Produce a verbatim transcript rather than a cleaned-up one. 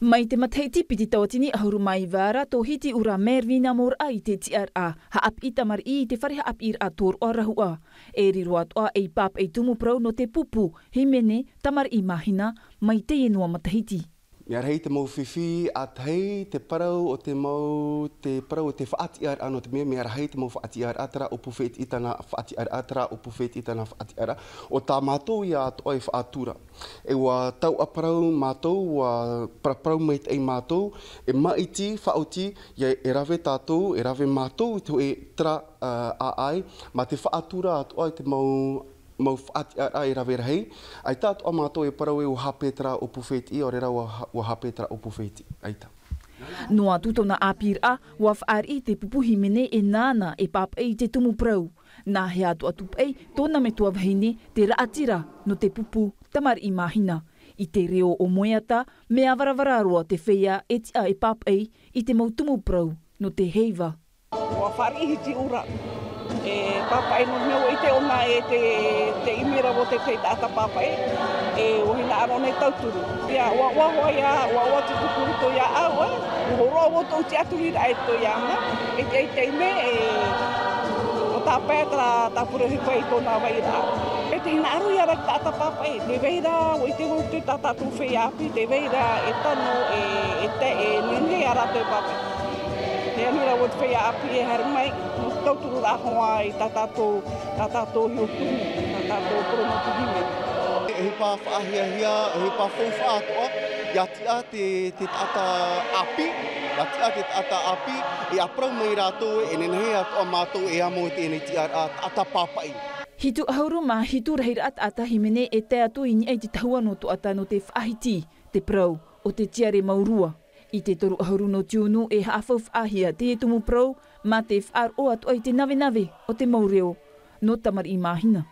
Mai te matahiti piti tauatini ʻahuru mā iva ra, tō Hitiʻura Mervina Moraa i te tiʻaraʻa haʻapiʻi tamariʻi i te fare haʻapiʻiraʻa tōroʻa rahuʻa. E riro atoʻa ei pāpaʻi tumu parau nō te pupu hīmene tamariʻi māhina mai teie noa matahiti. Mea rahi te mau fifi ʻātahi, te parau o te mau, te parau o te faʻatiʻaraʻa nō te mea, mea rahi te mau faʻatiʻaraʻa, terā ʻōpū fētiʻi tāna faʻatiʻaraʻa, terā ʻōpū fētiʻi tāna faʻatiʻaraʻa. ʻO tā mātou ia atoʻa e faʻatura. E ʻua tauʻaparau mātou, ʻua paraparau maitaʻi mātou, e maʻiti, faʻaoti, ia e rave tātou, e rave mātou i te hōʻē terā, ā, ʻāʻai, mā te faʻatura atoʻa i te mau, mau faʻatiʻaraʻa e rave rahi. ʻAita atoʻa mātou e parau ē ʻua hape terā ʻōpū fētiʻi, ʻaore rā ʻua ha-, ʻua hape terā ʻōpū fētiʻi. ʻAita. Noa atu tōna ʻāpīraʻa, ʻua fāriʻi te pupu hīmene e nāna e pāpaʻi i te tumu parau. Nā hea atoʻa tūpaʻi tōna metua vahine te raʻatira nō te pupu tamariʻi māhina. I te reo o Moeata, mea varavara roa te feiā e tiʻa e pāpaʻi i te mau tumu parau nō te heiva. ʻUa fāriʻi Hitiʻura e pāpaʻi nō te mea ʻua ʻite ʻōna e te, te ʻimi ra vau te, te taʻata pāpaʻi, e ʻua hinaʻaro nei tauturu. Ia, ʻua, ʻua hoa ia, ʻua, ʻua tutuku roto ia ʻau, ē. ʻUa hōroʻa vau tōʻu tiʻaturiraʻa e tō ia ʻana, e te, e te mea, e, ʻua tāpae terā tāpura ʻohipa i tōna vairaʻa. E te hinaʻaro ia rā te taʻata pāpaʻi, tē vai ra, ʻua ʻite vau te tā tātou feiā ʻāpī, tē vai ra e tano, e, e te, e nehenehe ia rātou e pāpaʻi. Te anu rā vau te feiā ʻāpī e haere mai, nō te tauturu rā hoʻi i tā tātou, tā tātou hiʻopoʻa, tā tātou poromotuhine. E ʻohipa faʻahiahia, e ʻohipa faufaʻa atoʻa, ia tiʻa te, te taʻata ʻāpī, ia tiʻa te taʻata ʻāpī, e ʻāparau mai rātou e nehenehe atoʻa mātou e amo i teie nei tiʻaraʻa taʻata pāpaʻi. Hitu ʻahuru mā hitu rahiraʻa taʻata hīmene e tae atu i niʻa i te tahua nō Toʻata nō te faʻahiti te parau o te tiare mau rua. I te toru ʻahuru nō Tiunu e haʻafaufaʻahia te tumu parau mā te faʻaroʻo atoʻa i te navenave o te mau reo nō tamariʻi māhina.